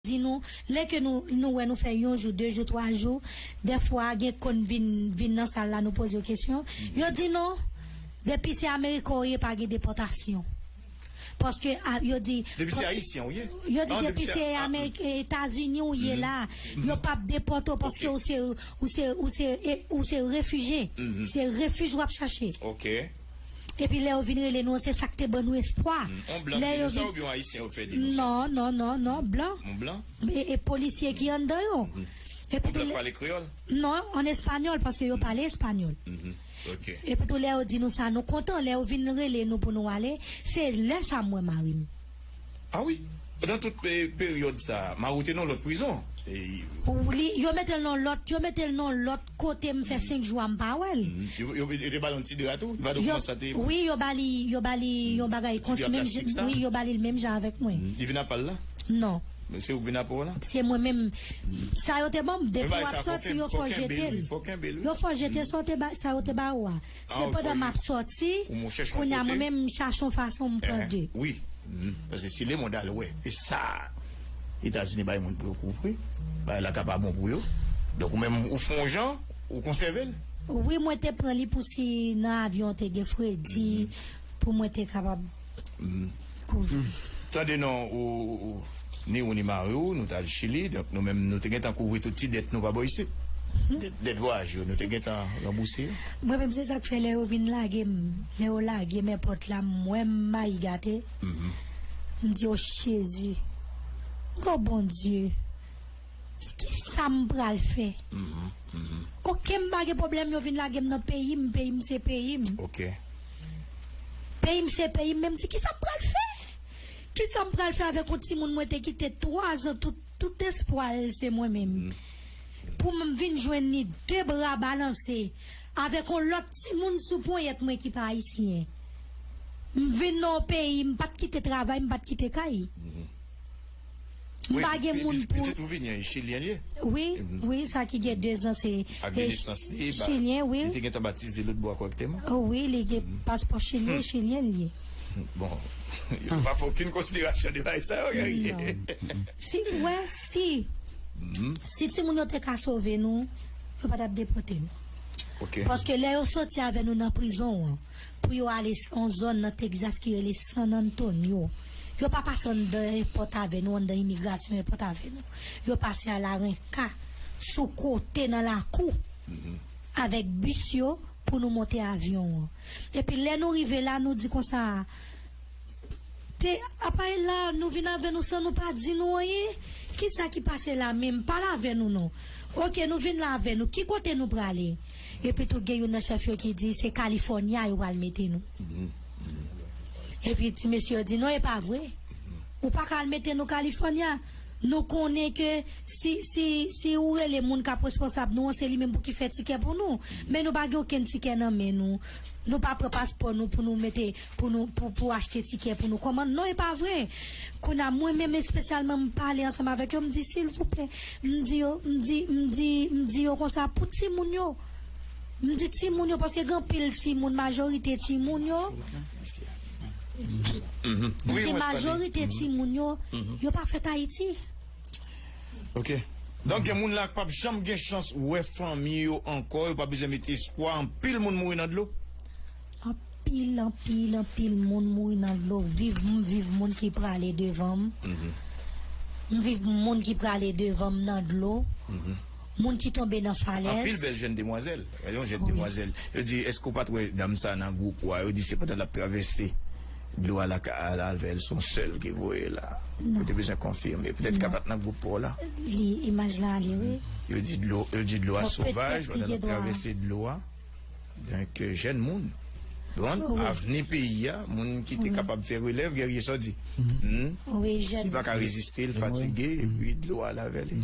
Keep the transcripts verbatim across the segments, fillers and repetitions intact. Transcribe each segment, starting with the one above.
di nou, lè ke nou, nou wè nou fè yon jou, de jou, twa jou, dèfwa gen konn vin, vin nan sal la, nou poze yo kesyon. Yo di non, depi se Ameriken w ye, pa gen depòtasyon. Paske, a, yo di, depi se Ayisyen w ye? Yo di depi se Amerik-, Etazini w ye la, yo p ap depòte w paske ou se, ou se, ou se, e, ou se refijye. Se refij w ap chache. Epi lè yo vin rele nou, se sa k te ban nou espwa. Yon blan ki di nou sa oubyen yon Ayisyen yo fè di nou sa? Non, non, non, non, blan. Yon blan? E, e polisye ki anndan yo. Epi tou lè, pale kreyòl? Non, an espanyòl, paske yo pale espanyòl. Epi tou lè yo di nou sa, nou kontan. Lè yo vin rele nou pou nou ale, se lè sa m wè mari m. Ah wi? Pandan tout pe-, peryòd sa, mari w te nan lòt prizon? Li, yo mete l nan lòt, yo mete l nan lòt kote, m fè senk jou a m pa wè l. Yo, yo, yo te ba l yon ti dra tou? Li pa di w kòman sa te ye? Wi, yo ba li, yo ba li yon bagay konsi menm jan, wi, yo ba li l menm jan avèk mwen. Li vin apa l la? Non. Se ou k vin apa w la? Se mwen menm. Sa yo te ban m, depi w ap sòti, yo fè w jete l. Yo fè w jete sa yo te ba, sa yo te ba ou a. Se pandan m ap sòti, kounye a mwen menm, m chache yon fason, m pran de. Wi. Paske si lemonn al wè, e sa Etazini bay moun pou yo kouvri, bagay la ka pa bon pou yo. Donk, ou menm, ou fè yon jan, ou konsève l. Wi, mwen te pran li pou si nan avyon te gen fredi, pou mwen te kapab kouvri. Tande non, ou, ou, ni ou ni mari w, nou t al Chili, donk nou menm, nou te gentan kouvri tout ti dèt nou pa bò isit. Dèt, dèt vwayaj yo, nou te gentan ranbouse yo. Mwen menm, se sa k fè lè yo vin lage m, lè yo lage m èpòt la, m wè m mayi gate. M di, "O Jezi, o Bondye, ki sa m pral fè?" Oke, m pa gen pwoblèm, yo vin lage m nan peyi m, peyi m se peyi m. Oke. Peyi m se peyi m, men m di, "Ki sa m pral fè? Ki sa m pral fè avèk yon timoun mwen te kite twa zan, tout, tout espwa l se mwen menm?" Pou m vin jwenn li de bra balanse avèk yon lòt timoun sou ponyèt mwen ki pa ayisyen. M vin nan yon peyi, m pa t kite travay, m pa t kite kay. M pa gen moun pou. Pitit ou vini an, chilyen li ye? Wi, wi, sa ki gen de zan, se. Ak de nesans li, chilyen, wi. Li te gentan batize lòt bò a kòrèkteman? O wi, li gen paspò chilyen, chilyen li ye. Bon, yo pa fè okenn konsiderasyon de bagay sa yo, Gary. Non. Si, wè, si, si timoun yo te ka sove nou, yo pa t ap depòte nou. Paske lè yo soti avè nou nan prizon an, pou yo ale s-, yon zòn nan Texas ki rele San Antonio. Yo pa pase anndan èpòt avè nou, anndan imigrasyon èpòt avè nou. Yo pase a Larenka, sou kote nan lakou, avèk bis yo, pou nou monte avyon an. Epi lè nou rive la, nou di konsa, te, apa e la, nou vin avè nou san nou pa di nou anyen? Kisa ki pase la menm? Pale avè nou non. Oke, nou vin la avè nou. Ki kote nou prale? Epi tou gen youn nan chèf yo ki di se California yo pral mete nou. Epi ti mesye yo di non, e pa vre. Ou pa ka al mete nou California. Nou konnen ke si, si, si ou rele moun k ap responsab nou an, se li menm pou ki fè tikè pou nou. Men nou pa gen okenn tikè nan men nou. Nou pa pran paspò nou pou nou mete, pou nou, pou, pou achte tikè pou nou kòmande. Non, e pa vre. Kounye a, mwen menm espesyalman, m pale ansanm avèk yo, m di, silvouplè, m di yo, m di, m di, m di yo konsa pou timoun yo. M di timoun yo, paske gen anpil timoun, majorite timoun yo. M di majorite timoun yo, yo pa fèt Ayiti. Ok. Donk, gen moun la k p ap janm gen chans wè fanmi yo ankò, yo pa bezwen met espwa, anpil moun mouri nan dlo. Anpil, anpil, anpil moun mouri nan dlo. Viv, m viv moun ki prale devan m. M viv moun ki prale devan m nan dlo. Moun ki tonbe nan falèz. Anpil bèl jèn demwazèl. Gade yon jèn demwazèl. Yo di, èske w pa t wè dam sa nan gwoup ou a? Yo di se pandan l ap travèse dlo a la, ka-, a la avè l, se yon sèl ki voye la. Ou te bezwen konfime. Petèt ka pa t nan gwoup pa w la. Li, imaj la ale, wi. Yo di dlo, yo di dlo a sovaj, pandan l ap travèse dlo a. Donk, euh, jèn moun. Bon, avni peyi a, moun ki te kapab fè relèv, Guerrier sa w di. Li pa ka reziste, l fatige, epi dlo a lave li.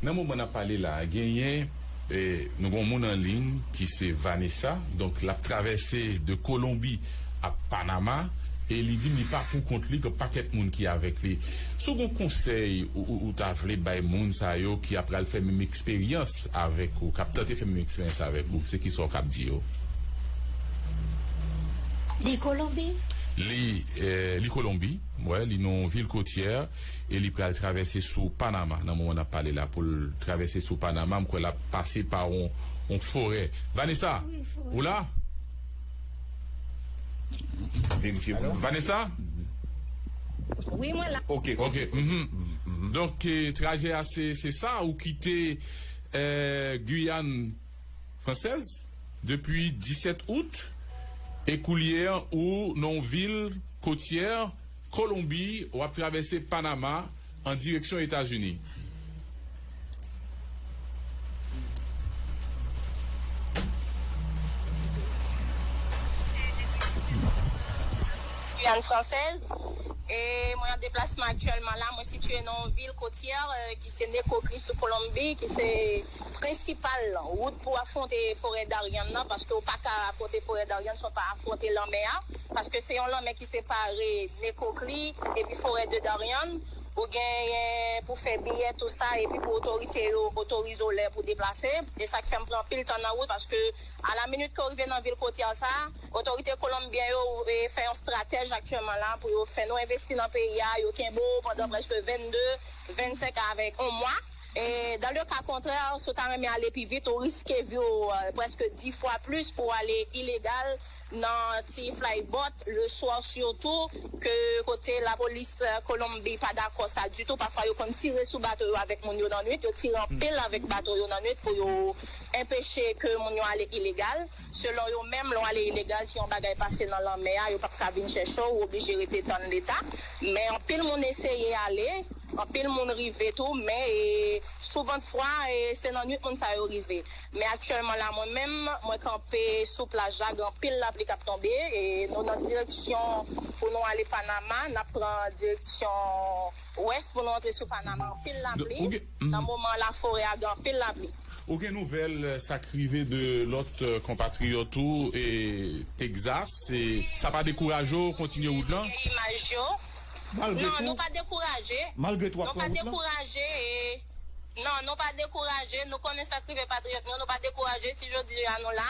Nan moman n ap pale la, genyen, eh, nou gen yon moun an liy ki se Vanessa. Donk, l ap travèse de Kolonbi a Panama. E li di m li pa pou kont li, gen pakèt moun ki avèk li. Si w gen yon konsèy ou, ou, ou ta vle bay moun sa yo ki ap pral fè menm eksperyans avèk ou, k ap tante fè menm eksperyans avèk ou, se kisa w k ap di yo? De Kolonbi? Li, eh, li Kolonbi, wè, li nan yon vil kotyè, e li pral travèse sou Panama. Nan moman n ap pale la, pou l travèse sou Panama, m kwè l ap pase pa yon, yon forè. Vanessa, ou la? Verifye pou nou. Vanessa? Wi, mwen la. Ok, ok. Mhm. Donk, eh, trajè a, se, se sa, ou kite, eh, Guyane Française depi disèt out, e koulye a ou nan yon vil kotyè Kolonbi, w ap travèse Panama an direksyon Etazini. Guyane Française. E mwen an deplasman aktyèlman la, mwen sitiye nan yon vil kotyè, eh, ki se Necoclí sou Kolonbi, ki se prensipal wout pou afwonte forè Darien nan, paske ou pa ka afwonte forè Darien san w pa afwonte lanmè a, paske se yon lanmè ki separe Necoclí epi forè de Darien. Ou genyen pou fè biyè, tou sa, epi pou otorite yo otorize w lè pou deplase. E sa k fè m pran anpil tan nan wout, paske a la minit ke w rive nan vil kotyè sa, otorite kolonbyen yo, eh, fè yon stratèj aktyèlman la pou yo fè nou envesti nan peyi a, yo kenbe w pandan prèske vennde, vennsenk avèk yon mwa. E dans le cas contraire, si w ta renmen ale pi vit, ou riske vi w, eh, prèske dis fwa plis pou w ale ilegal nan ti fly boat le soir, sitou ke kote lapolis, eh, Kolonbi pa dakò sa ditou. Pafwa yo konn tire sou bato yo avèk moun yo nan nwit, yo tire anpil avèk bato yo nan nwit pou yo enpeche ke moun yo ale ilegal. Selon yo menm, lè w ale ilegal, si yon bagay pase nan lanmè a, yo p ap ka vin chèche w, ou oblije rete tann Leta. Men anpil moun eseye ale, anpil moun rive tou, men, eh, souvantfwa, eh, se nan nwit moun sa yo rive. Men aktyèlman la, mwen menm, mwen kanpe sou plaj la, gen anpil lapli k ap tonbe, e nou nan direksyon pou nou ale Panama, n ap pran direksyon wès pou nou antre sou Panama, anpil lapli. Nan moman la, forè a gen anpil lapli. Ou gen nouvèl, eh, sa k rive de lòt, eh, konpatriyòt ou, e Texas, e sa pa dekouraje w kontinye wout lan? Gen imaj yo. Non, nou pa dekouraje. Malgre tou ap pran wout lan? Nou pa dekouraje. E, non, nou pa dekouraje. Nou konnen sa k rive patriyòt nou. Nou pa dekouraje si jodi a nou la.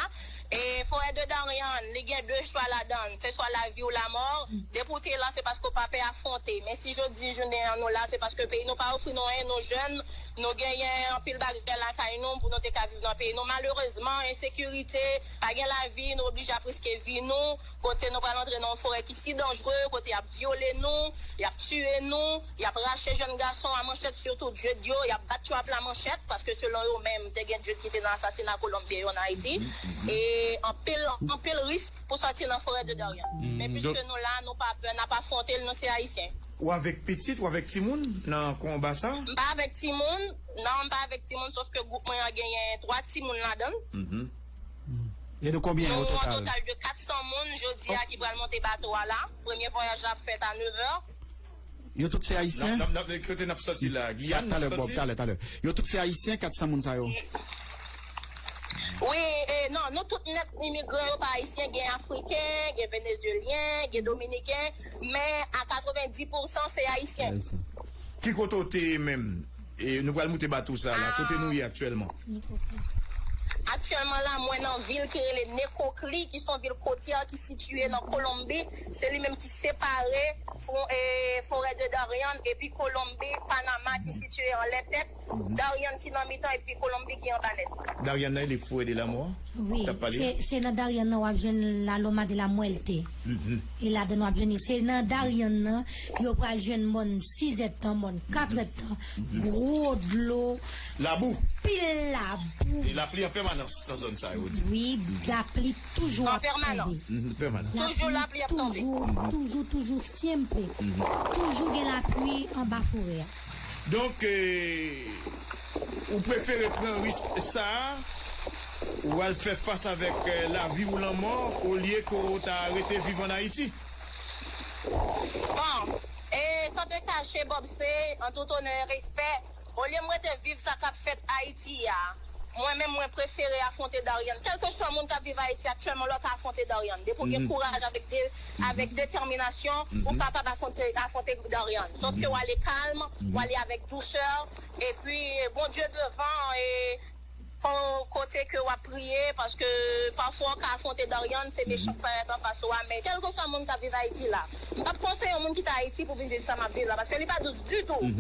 E forè de Darien, li gen de chwa ladan l. Se swa lavi ou lamò. Depi w te la, se paske w pa pè afwonte. Men si jodi jounen an nou la, se paske peyi nou pa ofri nou anyen, nou jèn, nou genyen anpil bagay lakay nou pou nou te ka viv nan peyi nou. Malerezman, ensekirite, pa gen lavi, nou oblije ap riske vi nou. Kote nou pral antre nan yon forè ki si danjre, kote y ap vyole nou, y ap tiye nou, y ap rache jèn gason a manchèt, sitou djed yo, y ap bat yo ap la manchèt, paske selon yo menm, te gen djed ki te nan asasina kolonbyen yo an Ayiti. E anpil, anpil risk pou sòti nan forè de Darien. Men piske nou la, nou pa pè, n ap afwonte l, nou se Ayisyen. Ou avèk pitit, ou avèk timoun nan konba sa? M pa avèk timoun, non, m pa avèk timoun, sòf ke gwoup mwen an genyen twa timoun ladan l. Gen nou konbyen o total? Nou an total de kat san moun jodi a ki pral monte bato a la. Premye vwayaj la ap fèt a nevè. Yo tout se ayisyen? Kote n ap sòti la? Giyàn n ap sòti? Talè, Bob, talè, talè. Yo tout se ayisyen, kat san moun sa yo? Wi, e non, nou tout nèt imigran yo pa ayisyen, gen afriken, gen venezyelyen, gen dominiken, men a katrevenndis pousan se ayisyen. Ki kote w te ye menm? E nou pral moute bato sa la. Kote nou ye aktyèlman? Aktyèlman la, mwen nan vil ki rele Necoclí, ki se yon vil kotyè ki sitiye nan Kolonbi. Se li menm ki separe fon- e, forè de Darien epi Kolonbi, Panama ki sitiye anlè tèt, Darien ki nan mitan epi Kolonbi ki anba nèt. Darien nan, li forè de lanmò? Wi, se nan Darien nan w ap jwenn la Loma de la Muerte. E ladan w ap jwenn li. Se nan Darien nan yo pral jwenn mòn sizèdtan, mòn katrèdtan, gwo dlo, labou, pil labou. E lapli an pèmanans nan zòn sa yo, di. Wi, lapli toujou ap tonbe. Toujou lapli ap tonbe. Toujou, toujou, toujou, siempre. Toujou gen lapli anba forè a. Donk, ou prefere pran risk sa a, ou al fè fas avèk lavi ou lanmò, olye ke w ta rete viv ann Ayiti? Bon, e san te kache, Bob, se an tout onè e respè, olye m rete viv sa k ap fèt Ayiti a, mwen menm, mwen prefere afwonte Darien. Kèlkeswa moun k ap viv Ayiti aktyèlman, lè w ka afwonte Darien. Depi w gen kouraj avèk de, avèk detèminasyon, ou kapab afwonte, afwonte Darien. Sòf ke w ale kalm, w ale avèk dousè, epi Bondye devan, e yon kote ke w ap priye, paske pafwa w ka afwonte Darian, se mechan k parèt anfas ou a, men kèlkeswa moun k ap viv Ayiti la, m p ap konseye yon moun kite Ayiti pou vin viv sa m ap viv la, paske li pa dous ditou.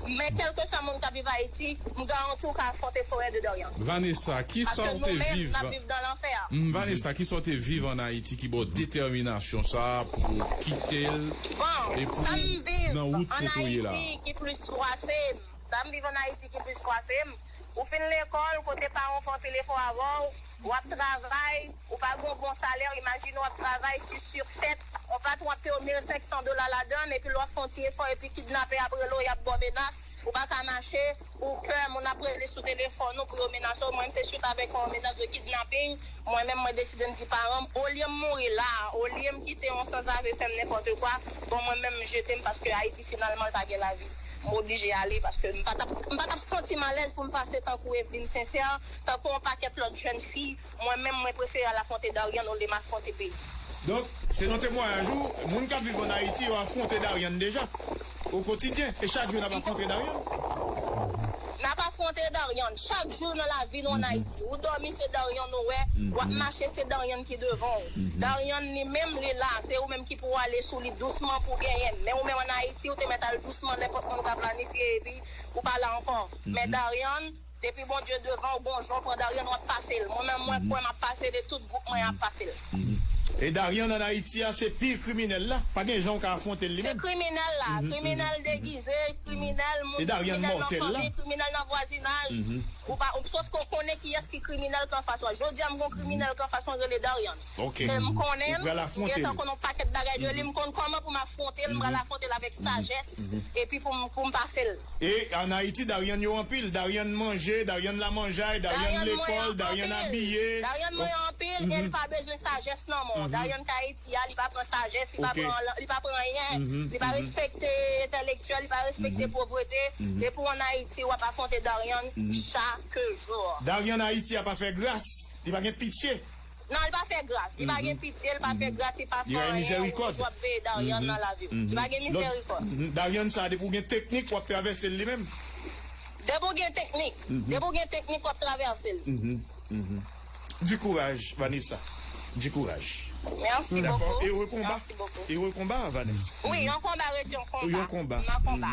Men kèlkeswa moun k ap viv Ayiti, m garanti w ka afwonte forè de Darian. Vanessa, kisa Paske w te nou menm, viv? N ap viv dan lanfè a. Mm, Vanessa, kisa w te viv ann Ayiti ki ba w detèminasyon sa a pou w kite l Bon, epi sa m viv nan wout ann kote w ye la? Ayiti ki plis fwase m, sa m viv ann Ayiti ki plis fwase m, ou fin lekòl, kote paran w fè anpil efò avè w, w ap travay, ou pa gen yon bon salè, imajine w ap travay sis sur sèt, yon patwon ap peye w mil senk san dola ladan l, epi lè w ap fè yon ti efò, epi kidnapè ap rele w, y ap ba w menas, ou pa ka mache, ou pè, moun ap rele sou telefòn ou pou yo menase w. Mwen menm, se swit avèk yon menas de kidnaping, mwen menm, mwen deside m di paran m, olye m mouri la, olye m kite yon sanzave fè m nenpòt kwa, bon, mwen menm, m jete m paske Ayiti, finalman, l pa gen lavi. M oblije ale paske m pa t ap, m pa t ap santi m alèz pou m pase tankou Evelyne Sincère, tankou yon pakèt lòt jèn fi. Mwen menm, mwen prefere al afwonte Darian olye m afwonte peyi. Donk, selon temwayaj ou, moun k ap viv ann Ayiti yo afwonte Darian deja, o kotidyen. E chak jou n ap afwonte Darian. N ap afwonte Darian. Chak jou nan lavi nou ann Ayiti. Ou dòmi, se Darian ou wè. W ap mache, se Darian ki devan w. Darian li menm, li la. Se ou menm ki pou ale sou li dousman pou genyen l. Men ou menm ann Ayiti, ou te mèt al dousman, nenpòt moun ka planifye, epi ou pa la ankò. Men Darian, depi Bondye devan w, gon jan w pran Darian, w ap pase l. Mwen menm, mwen kwè m ap pase l, e tout gwoup mwen ap pase l. E Darian ann Ayiti a, se pi kriminèl la. Pa gen jan w ka afwonte l li Se menm. Kriminèl la, kriminèl degize, kriminèl, moun E Darian kriminèl nan mòtèl la. Fanmi, kriminèl nan vwazinaj. Ou pa, ou, sòf ke w konnen kiyès ki kriminèl k anfas ou a. Jodi a, m gon kriminèl k anfas mwen, rele Darian. Ok. Se m konnen Ou pral l, m afwonte gentan l. Konnen yon pakèt bagay de li, m konn kòman pou m afwonte l, m pral afwonte l avèk sajès, epi pou m, pou m pase l. E ann Ayiti, Darian yo anpil. Darian manje, Darian lamanjay, Darian Darian mwen lekòl, an Darian anpil. Abiye. Darian mwen an anpil, e l pa bezwen sajès nan men w. Darian k Ayiti a, li pa pran sajès, li pa Ok. pran, li pa pran anyen, li pa respekte entèlektyèl, li pa respekte povrete. Depi w ann Ayiti, w ap afwonte Darian chak jou. Darian Ayiti a pa fè gras, li pa gen pitye. Non, li pa fè gras. Li pa gen pitye, li pa fè gras, li pa fè anyen. Li pa gen mizèrikòd. Ou toujou ap veye Darian nan lavi w. Li pa gen mizèrikòd. Darian sa, depi w gen teknik, w ap travèse l li menm. Depi w gen teknik, depi w gen teknik, w ap travèse l. Du courage, Vanessa. Du courage. Merci beaucoup. D'accord. Heureux combat. Merci beaucoup. Heureux combat, Vanessa. Wi, yon konba rete yon konba. Yon konba. Nan konba.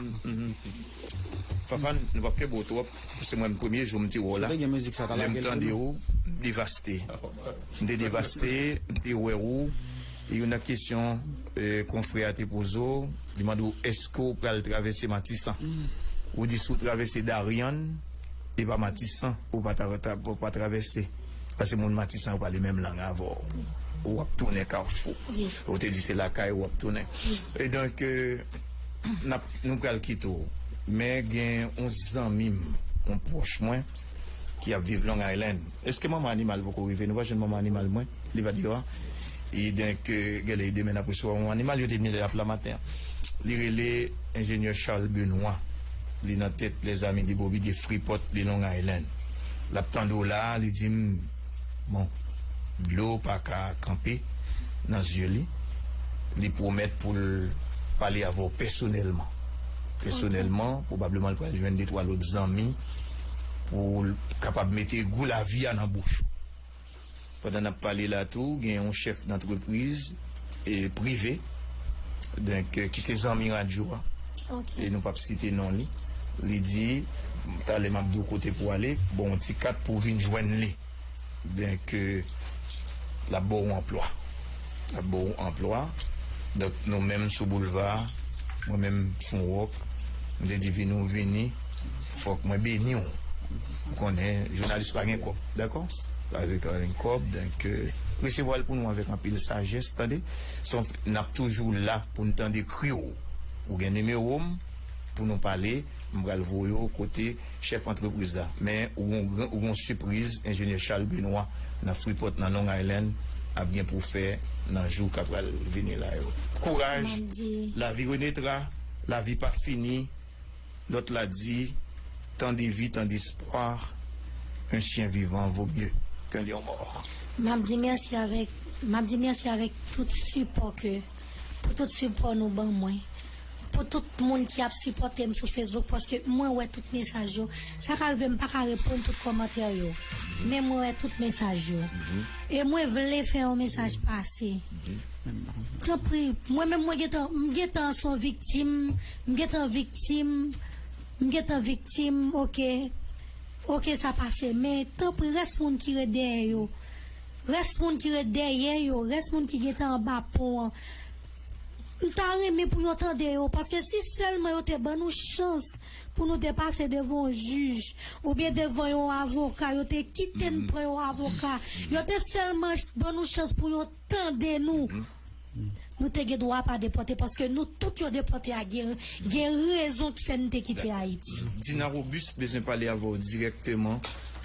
Fafan, nou p ap kenbe w twòp. Se mwen premye jou m te wè w la. Lè m tande w, m devaste. M te devaste, m te wè w. E youn nan kesyon, eh, konfrè a te poze w, li mande w, èske w pral travèse Matisan? Ou di si w travèse Darian, e pa Matisan, ou pa tra-, tra-, ou pa travèse. Paske moun Matisan yo pale menm lang avè w. Ou ap tounen Kafou. Ou te di se lakay ou ap tounen. E donk, eh, n ap, nou pral kite w. Men gen yon zanmi m, yon pwòch mwen, ki ap viv Long Island. Èske manman animal poko rive? Nou pa jwenn manman animal mwen? Li pa deyò a? E donk, eh, genlè demen n ap resevwa manman animal, yo te vini lè l ap la maten an. Li rele enjenyè Charles Benoît. Li nan tèt Lèzami de Bobby de Freeport de Long Island. L ap tande w la a, li di m, bon, dlo pa ka kanpe nan zye li. Li pwomèt pou l pale avè w pèsonèlman. Pèsonèlman, pwobableman l pral jwenn de twa lòt zanmi pou l kapab mete gou lavi a nan bouch ou. Pandan n ap pale la tou, gen yon chèf dantrepriz, e, prive, donk, e, ki se zanmi radyo a. Ok. E nou p ap site non li. Li di, talè m ap di w kote pou w ale, bon, yon ti kat pou w vin jwenn li. Donk, e, l ap ba w anplwa. L ap ba w anplwa. Donk, nou menm sou boulva, mwen menm Fon Wòk, m te di vini w vini, fòk mwen beni w. Ou konnen, jounalis pa gen kòb, dakò? Pa gen kòb, donk, e, resevwa l pou nou avèk anpil sajès, tande? N ap toujou la pou n tande kri w. Ou gen nimewo m pou nou pale, m pral voye w kote chèf antrepriz la. Men ou gon gran, ou gon sipriz, enjenyè Charles Benoît nan Freeport, nan Long Island, ap gen pou fè nan jou k ap pral vini la yo. Kouraj, lavi renetra, lavi p ap fini. Lòt la di, tant de vie, tant d'espoir, un chien vivant vaut mieux qu'un lion mort. M ap di mèsi avèk, m ap di mèsi avèk tout sipò ke, pou tout sipò nou ban mwen. Pou tout moun ki ap sipòte m sou Facebook, paske mwen wè tout mesaj yo. Sa ka rive m pa ka reponn tout kòmantè yo, men mwen wè tout mesaj yo. E mwen vle fè yon mesaj pase. Tanpri, mwen menm mwen gentan, m gentan se yon viktim, m gentan viktim, m gentan viktim, oke. Oke, sa pase, men tanpri, rès moun ki ret dèyè yo, rès moun ki ret dèyè yo, rès moun ki gentan anba pon an, m ta renmen pou yo tande yo, paske si sèlman yo te ban nou chans pou nou te pase devan yon jij, oubyen devan yon avoka, yo te kite n pran yon avoka, yo te sèlman ban nou chans pou yo tande nou, nou te gen dwa pa depòte, paske nou tout yo depòte a gen, gen rezon ki fè n te kite Ayiti. Dina Robuste bezwen pale avè w dirèkteman.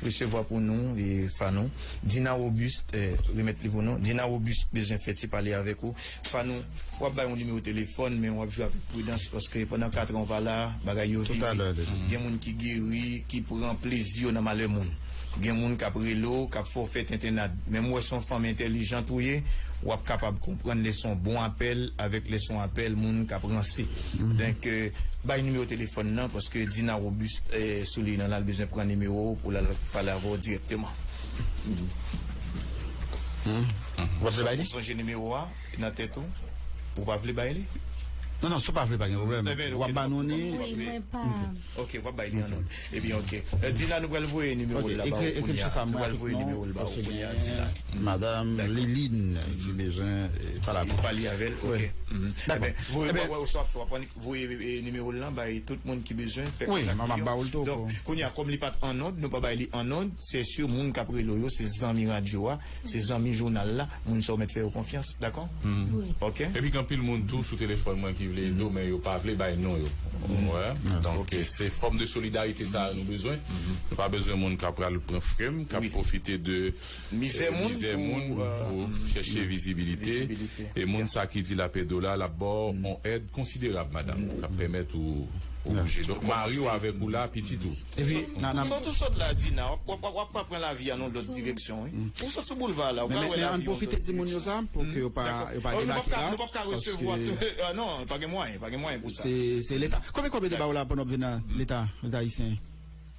Resevwa pou nou, e, Fanou. Dina Robuste, e, remèt li pou nou. Dina Robuste bezwen fè ti pale avèk ou. Fanou, w ap bay yon nimewo telefòn, men w ap jwe avèk pridans, paske pandan kat an w pa la, bagay yo vire. Gen moun ki geri, ki pran plezi yo nan malè moun. Gen moun k ap rele w, k ap fè w fè tentennad. Men m wè se yon fanm entèlijant ou ye, w ap kapab konprann lè se yon bon apèl avèk lè se yon apèl moun k ap ranse. Donk, e, bay nimewo telefòn nan, paske Dina Robuste, e, sou liy nan la, l bezwen pran nimewo w pou l al pale avè w dirèkteman. W ap vle bay li? Ou sonje nimewo a nan tèt ou? Ou pa vle bay li? Non, non, si w pa vle, pa gen pwoblèm. W ap ban nou ni. Wi, mwen pa. Ok, w ap bay li an nòt. Ebyen, ok. E, Dina, nou pral voye nimewo l la ba ou kounye a. Nou pral voye nimewo l ba ou kounye a, Dina. Madanm Liline, ki bezwen, e, pale avè l. Pale avè l, ok. Ebyen, voye, w ap, w ap, w ap voye, e, nimewo l lan bay tout moun ki bezwen fè kontak li yo. Donk, kounye a, kòm li pa t an nòd, nou pa bay li an nòd, se si moun k ap rele w yo, se zanmi radyo a, se zanmi jounal la, moun sa w mèt fè yo konfyans, dakò? Ok? Epi gen anpil moun tou sou telefòn mwen ki vle ede w, men yo pa vle bay non yo. Donk, se fòm de solidarite sa a nou bezwen. Nou pa bezwen moun k ap pral pran frem, k ap pwofite de mizè moun pou chèche vizibilite. E moun sa ki di l ap ede w la, l ap ba w yon èd konsiderab, madanm, k ap pèmèt ou bouje. Donk, mari w avèk ou la, pitit ou. Epi, nan, nan. Sa w tou sot la, Dina, w ap, w ap, w ap, w ap pran lavi a nan lòt direksyon, wi. Ou sot sou boulva la, ou ka wè lavi a nan lòt direksyon. Men, men ann pwofite di moun yo sa, pou ke yo pa, yo pa debake la. Nou p ap ka resevwa tout, non, pa gen mwayen, pa gen mwayen pou sa. Se, se Leta. Konbyen kòb yo te ba w la pandan w ap vin la, Leta, Leta ayisyen?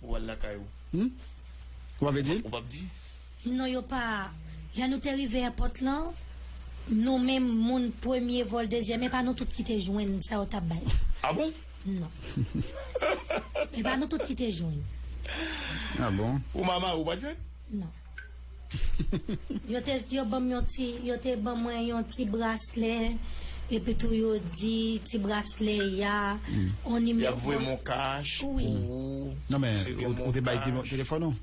Ou al lakay ou. Ou pa vle di l? Ou p ap di? Non, yo pa. Lè nou te rive èpòt lan, nou menm moun premye vòl, dezyèm, e pa nou tout ki te jwenn sa yo t ap bay. A bon? Non. E pa nou tout ki te jwenn. A bon? Ou mama ou pa t jwenn? Non. Yo te, yo ban m yon ti, yo te ban mwen yon ti braslè, epi tou yo di ti braslè ya, yon nimewo. Y ap voye m yon kach pou ou. Non, men, ou te bay telefòn ou?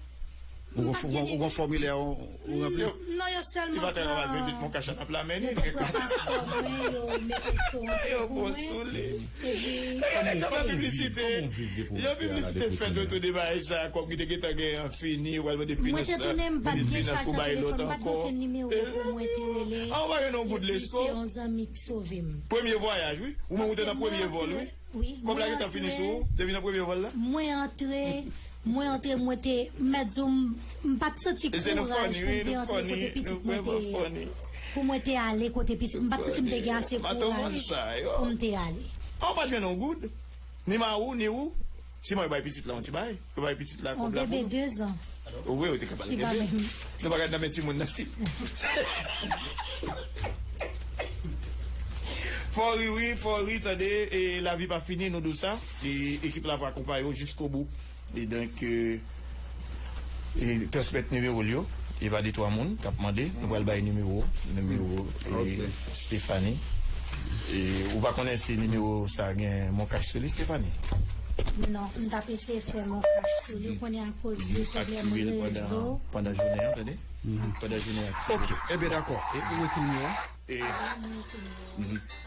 Ou gon fòmilè ou ranpli? Non, yo sèlman pran. Li pa t al pran vin met mon kach an ap la men li. Yo pran paspò mwen, yo mete sou yon kò pou mwen. Epi. Yo piblisite. Yo piblisite fèt otou de bagay sa, kòm ki te gentan gen an fini, ou al mande finans la, minis finans pou bay lòt ankò. Mwen te tounen, m pa t gen chaj nan telefòn, m pa t gen okenn nimewo pou mwen te rele. Epi se yon zanmi k sove m. Premye vwayaj, wi. Ou menm ou te nan premye vòl, wi. Wi, mwen antre. Kòb la gentan fini sou ou depi nan premye vòl la? Mwen antre, mwen antre, mwen te, m mèt di w, m, m pa t santi kouraj pou m te antre kote pitit mwen te, pou mwen te ale kote pitit, m pa t santi m te gen ase kouraj pou m te ale. A, ou pa t jwenn yon goud? Ni mari w, ni ou? Siman yo bay pitit la yon ti bagay. Yo bay pitit la kòb la pou nou. Yon bebe dezan. Ou wè, ou te kapab kenbe. Nou pa ka nan men timoun nan si. Fò ri wi, fò ri, tande, e lavi pa fini, nou di w sa. E ekip la ap akonpaye w jiskobou. E donk, e, e transmèt nimewo l yo. E pa de twa moun k ap mande, nou pral bay nimewo, nimewo e Stephanie. E ou pa konnen si nimewo sa gen mon kach sou li, Stephanie? Non, m t ap eseye fè mon kach sou li, ou konnen akoz de pwoblèm rezo. Pandan jounen an, tande? Pandan jounen an. Ok, ebyen dakò. E ou ekri nimewo a? E,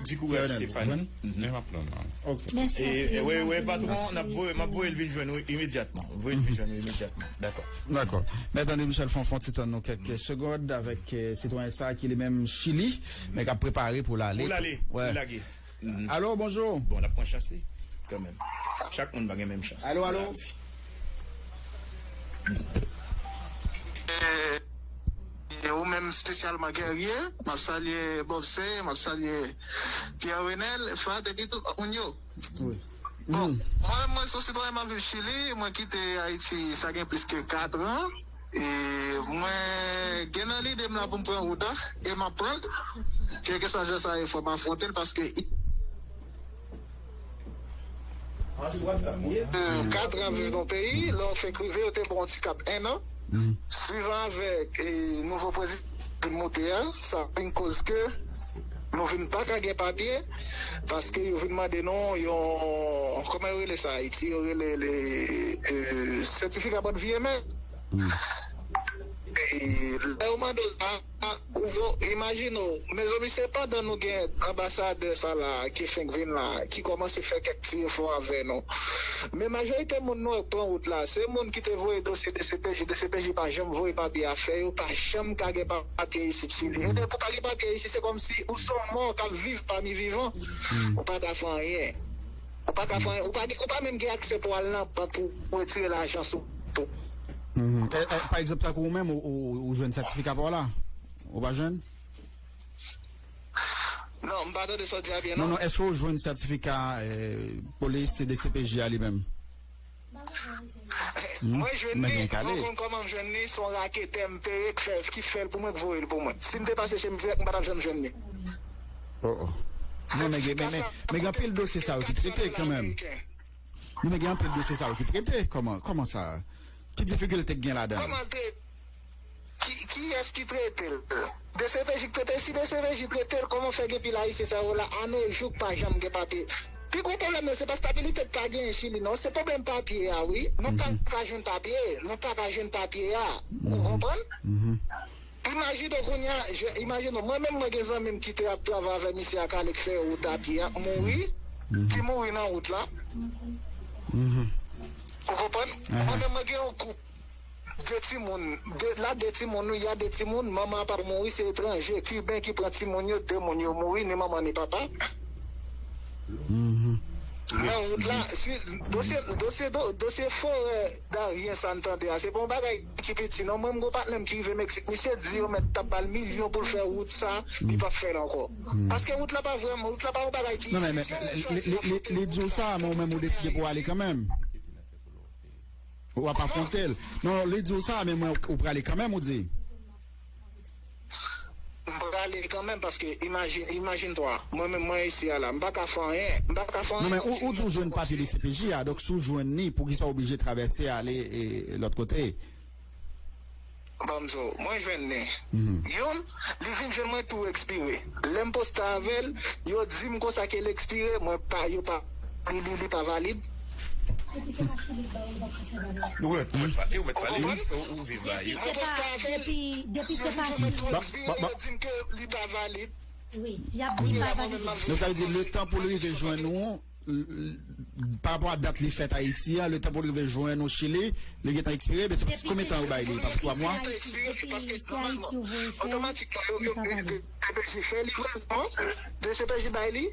di kouraj Stephanie. Men m ap pran non. Ok. Mèsi anpil. E, e, wi, wi, patwon, n ap voye, m ap voye l vin jwenn ou imedyatman. Voye l vin jwenn ou imedyatman. Dakò. Dakò. Mèt André Michel fè yon ti tann nou kèk segond avèk, e, sitwayen sa a ki li menm Chili, men k ap prepare pou l ale. Pou l ale, pou l lage. Alo, bonjou. Bon, l ap pran chans li, kanmenm. Chak moun pa gen menm chans. Alo, alo. E, e ou menm espesyalman Guerrier, m ap salye Bobse, m ap salye Pierre Renel, Fat epi tout lòt moun yo. Bon, mwen, mwen se yon sitwayen, m ap viv Chili, mwen kite Ayiti sa gen plis ke kat an. E mwen gen nan lide m la pou m pran wout la, e m ap pran l. Kèlkeswa jan sa ye, fò m afwonte l paske kat an viv nan peyi, lè w fenk rive, yo te ba w yon ti kat en an. Swivan avèk e, nouvo prezidan vin moute a, sa vin koz ke nou vin pa ka gen papye, paske yo vin mande nou yon, kòman yo rele sa Ayiti, yo rele le, e, sètifika bòn vi imen. E, lè yo mande w sa, ou vo, imajine w, mezanmi, se pandan nou gen anbasadè sa la ki fenk vin la, ki kòmanse fè kèk ti efò avè nou. Men majorite moun nou wè k pran wout la, se moun ki te voye dosye D C P J, D C P J pa janm voye papye a fè yo, pa janm ka gen papye isit Chili. E depi w pa gen papye isit, se kòmsi ou se yon mò k ap viv pami vivan. Ou pa ka fè anyen. Ou pa ka fè anyen. Ou pa, ou pa menm gen aksè pou al nan bank pou, pou retire lajan sou tou. Mhm. E, e, pa egzanp, tankou ou menm, ou, ou, ou jwenn sètifika pa w la? Ou pa jwenn? Non, m pa tande sa w di a byen, non. Non, non, èske ou jwenn sètifika, eh, polis, D C P J a li menm? Mwen jwenn li, mwen konn kòman m jwenn li, se yon raketè m peye k fè, ki fè l pou mwen, k voye l pou mwen. Si m te pase chez m dirèk, m pa t ap janm jwenn li. Oh, oh. Non, men gen, men, men, men gen anpil dosye sa yo ki trete kanmenm. Non, men gen anpil dosye sa yo ki trete. Kòman, kòman sa? Ki difikilte k gen ladan l? Kòman l trete? Ki, kiyès ki trete l? D C P J k trete l. Si D C P J trete l, kòman fè gen pil Ayisyen sa yo la, anojou k pa janm gen papye? Pi gwo pwoblèm nan, se pa stabilite k pa genyen Chili, non. Se pwoblèm papye a, wi. Nou pa ka jwenn papye. Nou pa ka jwenn papye a. Ou konprann? Imajine w kounye a, je, imajine w, mwen menm mwen gen zanmi m ki te ap travay avè misye a k ale k fè wout a pye a, mouri, ki mouri nan wout la. Ou konprann? Mwen menm mwen gen yon koup, de timoun, de, la de timoun, wi, y a de timoun, manman an papa mouri, se etranje, Kiben ki pran timoun yo, de moun yo mouri, ni manman ni papa. Nan wout la, si, dosye, dosye, do, dosye forè Darien sa n tande a, se pa yon bagay ki piti, non. Mwen, m gon patnè m ki rive Meksik, misye di yo mèt t ap ba l milyon pou l fè wout sa, li p ap fè l ankò. Paske wout la pa vrèman, wout la pa yon bagay ki egziste, se yon chwa ki ap fete. Non, men, men, li, li, li, li di w sa, men ou menm ou deside pou w ale kanmenm. Ou ap afwonte l. Non, li di w sa, men mwen, ou prale kanmenm, ou di. M prale kanmenm, paske imajin, imajin twa, mwen menm, mwen isi a la, m pa ka fè anyen, m pa ka fè anyen. Non, men ou, ou di w jwenn papye D C P J a, donk si w jwenn li, poukisa w oblije travèse ale, e, lòt kote? Ban m di w, mwen jwenn li. Youn, li vin jwenn mwen tou ekspire. Lè m poste avè l, yo di m konsa ke l ekspire, mwen pa, yo pa, li, li, li pa valid. Depi se pa Chili k ba ou, li p ap ka sèvi avè l. Ou mèt, ou mèt pale, ou mèt pale. Ou konprann? Ou, ou viv la, wi. Depi se pa, depi, depi se pa Chili. Yo di m ke li pa valid. Wi, y ap di li pa valid. Donk, sa vle di, letan pou l rive jwenn ou, l, l, pa rapò a dat li fèt Ayiti a, letan pou l rive jwenn ou Chili, li gentan ekspire, men se konbyen tan yo bay li? Pa twa mwa? Depi se Ayiti, depi se Ayiti ou voye fè, li pa valid. D C P J fè livrezon, D C P J bay li.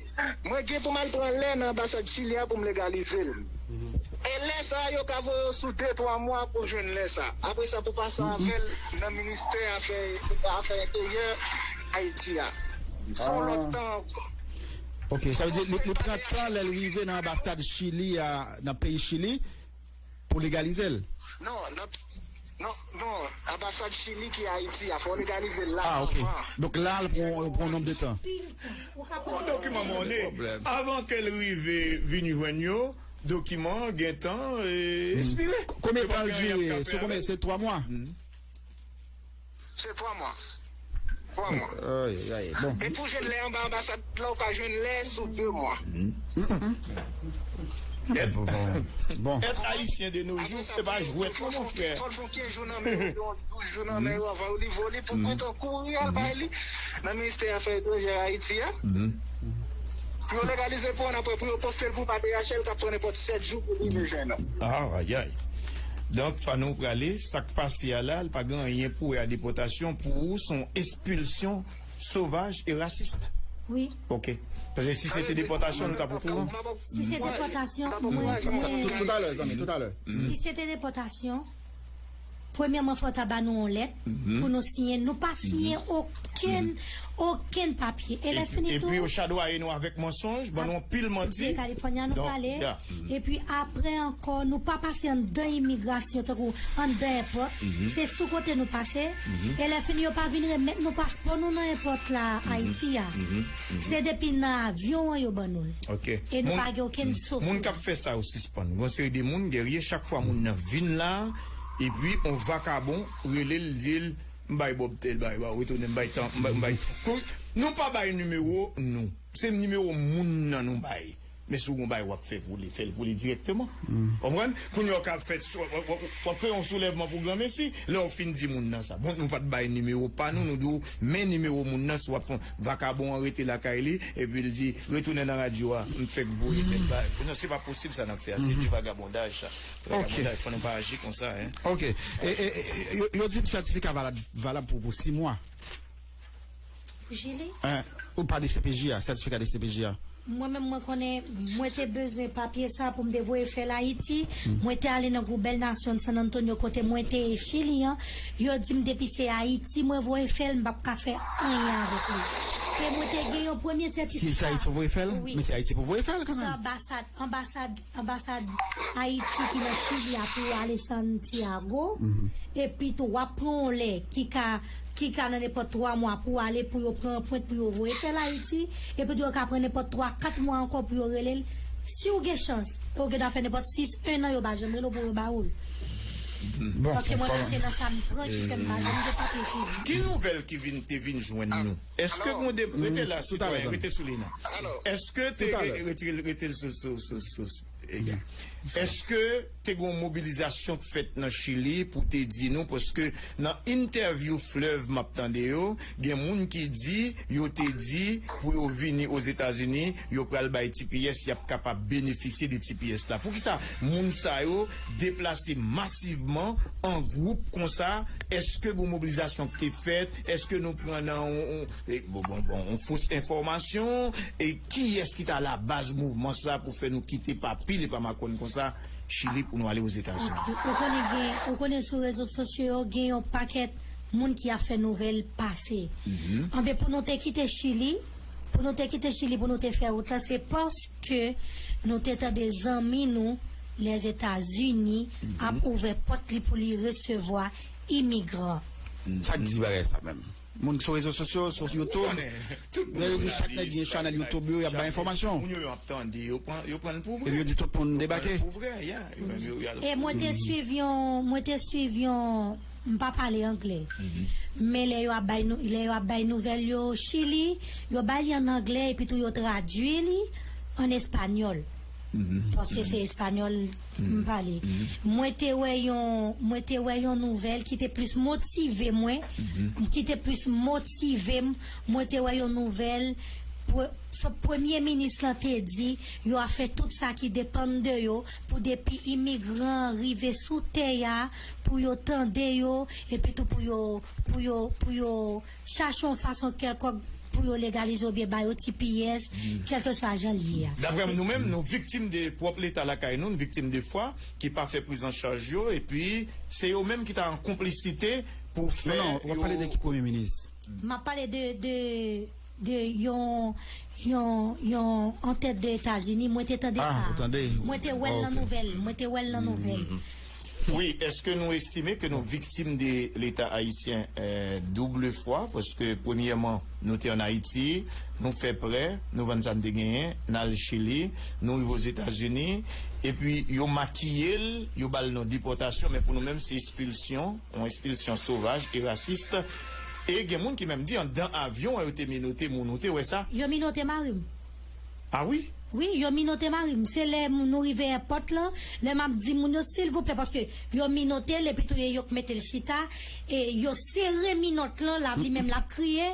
Mwen gen pou m al pran lè nan anbasad Chili a pou m legalize l. E lè sa a, yo ka voye w sou de, twa mwa pou w jwenn lè sa. Apre sa, pou pase avè l nan ministè afè, afè enteryè Ayiti a. Se yon lòt tan ankò. Ok, sa vle di li, li pran tan lè l rive nan anbasad Chili a, nan peyi Chili, pou legalize l? Non, non, non, non, anbasad Chili ki Ayiti a, fò legalize l la. Ah, ok. Anvan. Donk la, l pran, pran yon nonb de tan. Yon dokiman monnen, avan ke l rive vin jwenn yo, dokiman an gentan, e, ekspire. Konbyen tan l dire? Se konbyen? Se twa mwa? Se twa mwa. Twa mwa. Ay, ay, bon. E pou jwenn lè anba anbasad la, ou ka jwenn lè sou de mwa. Bon. Être haïtien de nos jours, se pa jwèt non, mon frère. Fò l fè kenz jou nan men yo, douz jou nan men yo, avan yo livre w li pou gentan kouri al bay li nan ministè afè etranjè Ayiti a. Pou yo legalize pou w, apre pou yo poste l pou pa D H L, k ap pran nenpòt sèt jou pou li vin jwenn ou. Ah, ayay. Donk, fò nou prale, sa k pase a la, l pa gen anyen pou wè a depòtasyon, pou ou, se yon espilsyon sovaj e rasis. Wi. Ok. Paske si se te depòtasyon, nou t ap okouran. Si se depòtasyon, mwen, mwen, toutalè, zanmi, toutalè. Si se te depòtasyon, Premyèman, fò w ta ba nou yon lèt pou nou siyen. Nou pa siyen okenn, okenn papye. E lè fini tou, epi yo chadwaye nou avèk mansonj, ban nou yon pil manti. Epi Kalifònya nou pale. Epi apre ankò, nou pa pase anndan imigrasyon, tankou anndan èpòt. Se sou kote nou pase. E lè fini, yo pa vin remèt nou paspò nou nan èpòt la, Ayiti a. Se depi nan avyon an yo ban nou l. E nou pa gen okenn sof. Moun k ap fè sa yo sispann. Gon seri de moun, Guerrier, chak fwa moun nan vin la, epi yon vakabon rele l, di l, "M bay Bob tèl bagay, ba retounen, m bay tan, m bay, m bay." Kou-, nou pa bay nimewo nou. Se nimewo moun nan nou bay. Men si w gon bagay w ap fè pou li, fè l pou li dirèkteman. Konprann? Kounye a w ka fè, w ap, w ap, w ap fè yon soulèvman pou granmesi. Lè w fin di moun nan sa. Bon, nou pa t bay nimewo pa nou, nou di w, "Men nimewo moun nan, si w ap fè yon vakabon an rete lakay li, epi l di, 'Retounen nan radyo a, m fèk voye tèl bagay.'" Non, se pa posib sa n ap fè a, se di vagabondaj sa. Vagabondaj, fò nou pa aji konsa, en. Ok. E, e, e, yo, yo di m sètifika valab, valab pou, pou sis mwa. Pou Chili? Ou pa D C P J a, sètifika D C P J a. Mwen menm, mwen konnen, mwen te bezwen papye sa pou m te voye fè l Ayiti. Mwen te ale nan gwoup Bèl Nasyon San Antonio kote mwen te ye Chili an. Yo di m depi se Ayiti mwen voye fè l, m p ap ka fè anyen avèk li. E mwen te gen yon premye sètifika. Si se Ayiti w voye fè l, men se Ayiti pou voye fè l kanmenm. Se anbasad, anbasad, anbasad Ayiti ki nan Chili a pou w ale Santiago. Epi tou, w ap pran yon lè ki ka ki ka nan nenpòt twa mwa pou w ale, pou yo pran anprent, pou yo voye fè l Ayiti, epi tou yo ka pran nenpòt twa, kat mwa ankò pou yo rele l. Si w gen chans, e w gen dwa fè nenpòt sis, en an, yo pa janm rele w pou yo ba ou l. Paske mwen menm, se nan sa m pran ki fè m pa janm gen papye Chili. Ki nouvèl ki vin, te vin jwenn nou? Èske gon de, rete la, sitwayen, rete sou liy nan. Èske te, rete, rete sou, sou, sou, sou, Egal. Èske te gen yon mobilizasyon k fèt nan Chili pou te di nou, paske nan entèvyou Fleuve m ap tande yo, gen moun ki di, yo te di, pou yo vini Ozetazini, yo pral bay T P S, y ap kapab benefisye de T P S la. Poukisa moun sa yo deplase masivman an gwoup konsa? Èske gen yon mobilizasyon k te fèt? Èske nou pran nan yon, yon, e, bon, bon, bon, yon fos enfòmasyon? E kiyès ki t alabaz mouvman sa pou fè nou kite pa pil e pa makòn konsa Chili pou nou ale Ozetazini? Ok, ou konnen gen, ou konnen sou rezo sosyo yo, gen yon pakèt moun ki ap fè nouvèl pase. Anben, pou nou te kite Chili, pou nou te kite Chili, pou nou te fè wout la, se paske nou te tande zanmi nou, Lèzetazini, ap ouvè pòt li pou li resevwa imigran. Sa k di bagay sa menm? Moun ki sou rezo sosyo, sou YouTube. Lè yo di chak nèg gen chanèl YouTube yo, y ap bay enfòmasyon. Moun yo, yo ap tande, yo pran, yo pran l pou vre. Epi yo di tout moun debake. Pou vre, ya. Yo menm, yo, y al. E mwen te swiv yon, mwen te swiv yon, m pa pale anglè. Men lè yo ap bay nou, lè yo ap bay nouvèl yo Chili, yo bay li an anglè, epi tou yo tradui li an espanyòl. Paske se espanyòl m pale. Mwen te wè yon, mwen te wè yon nouvèl ki te plis motive mwen, ki te plis motive m. Mwen te wè yon nouvèl, pre-, premye minis lan te di, yo ap fè tout sa ki depann de yo pou depi imigran an rive sou tè a, pou yo tande yo, epi tou pou yo, pou yo, pou yo chache yon fason kèlkòk pou yo legalize oubyen ba yo T P S, kèlkeswa jan l ye a. Daprè nou menm, nou viktim de pwòp Leta lakay nou, nou viktim de fwa ki pa fè priz an chaj yo, epi se yo menm ki ta an konplisite pou fè yo. Non, non, w ap pale de ki premye minis? M ap pale de, de, de yon, yon, yon antèt de Etazini, mwen te tande sa. Ah, ou tande? Mwen te wè l nan nouvèl, mwen te wè l nan nouvèl. Wi, èske nou estime ke nou viktim de Leta ayisyen, eh, double fwa? Paske, premyèman, nou te ann Ayiti, nou fè prè, nou vann sa n te genyen, n al Chili, nou rive Ozetazini, epi yo makiye l, yo ba l non depòtasyon, men pou nou menm, se ekspilsyon, yon ekspilsyon sovaj e rasis. E gen moun ki menm di, anndan avyon an, yo te menote moun, ou te wè sa? Yo menote mari m. Ah wi? Wi, yo minote mari m. Se lè m, nou rive èpòt lan, lè m ap di moun yo, silvouplè, paske yo minote l, epi tou e yo k mete l chita, e yo sere minòt lan, l ap, li menm l ap kriye,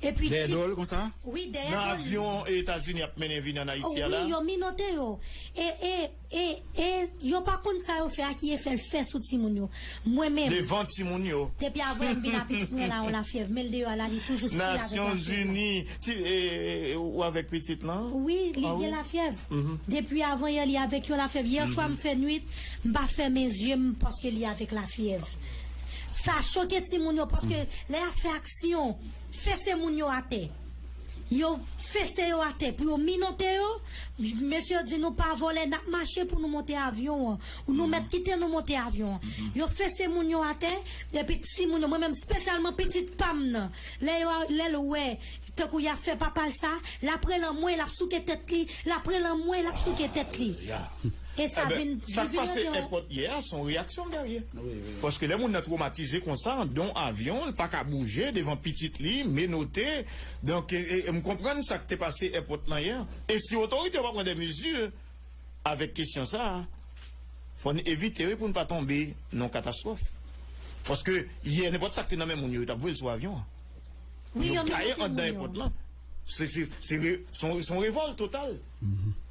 epi dèyè do l konsa? Wi, dèyè do l. Nan avyon Etazini ap mennen vin ann Ayiti a la? Wi, yo minote yo. E, e, e, e yo pa konn sa yo fè a ki efè l fè sou timoun yo. Mwen menm. Devan timoun yo. Depi avan m vin a pitit mwen la, yon lafyèv, men l deyò a la, li toujou stil avèk lafyèv la. Nasyonzini, ti, e, e, ou avèk pitit lan? Wi, li gen lafyèv. Depi avan yè, li avèk yon lafyèv. Yè swa m fè nwit, m pa fèmen zye m paske li avèk lafyèv. Sa choke timoun yo, paske lè y ap fè aksyon, fese moun yo atè. Yo fese yo atè pou yo minote yo. Mesye yo di nou pa vòlè, n ap mache pou nou monte avyon an. Ou nou mèt kite nou monte avyon an. Yo fese moun yo atè, epi timoun yo, mwen menm espesyalman pitit pa m nan, lè yo, lè l wè tankou y ap fè papa l sa, l ap rele anmwe, l ap souke tèt li, l ap rele anmwe, l ap souke tèt li. E sa vin, sa k pase èpòt yè a, se yon reyaksyon, Guerrier. Paske lè moun nan twomatize konsa, anndan yon avyon, l pa ka bouje devan pitit li, menote. Donk, e, e, m konprann sa k te pase èpòt lan yè. E si otorite yo pa pran de mezi avèk kesyon sa a, fò n evite, wi, pou n pa tonbe nan yon katastwòf. Paske yè, nenpòt sa k te nan men moun yo, yo t ap voye l sou avyon an. Wi, yo gaye anndan èpòt lan. Se, se, se re-, se yon, se yon revòlt total.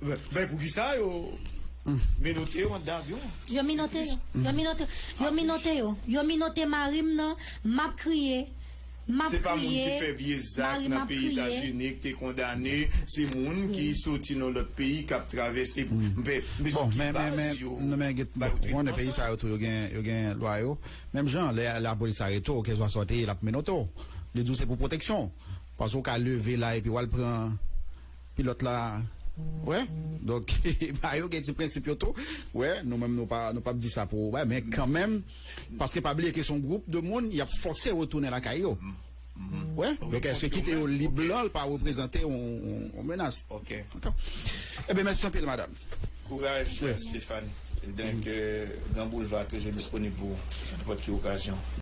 Ben, ben, poukisa yo menote yo anndan avyon an? Yo minote yo. Yo minote, yo minote yo. Yo minote mari m nan, m ap kriye. M ap kriye. Se pa moun ki fè vye zak nan peyi Etazini ki te kondane. Se moun ki soti nan lòt peyi k ap travèse. Bon, men, men, men, men gen, bon, ou konnen peyi sa yo tou, yo gen, yo gen lwa yo. Menm jan, lè lapolis arete w, kèlswa sa w te ye, l ap menote w. Li di w se pou pwoteksyon. Paske w ka leve la epi w al pran pilòt la. Wè? Donk, ba yo gen ti prensip yo tou. Wè, nou menm nou pa, nou p ap di sa pou, wè, men kanmenm, paske pa bliye ke se yon gwoup de moun, y ap fòse yo retounen lakay yo. Wè? Donk, èske kite yo lib lan, l pa reprezante yon, yon, yon menas? Dakò. Ebyen, mèsi anpil, madanm. Kouraj, Stéphane. Donk, euh, Gran Boulva toujou disponib pou ou, nenpòt ki okazyon.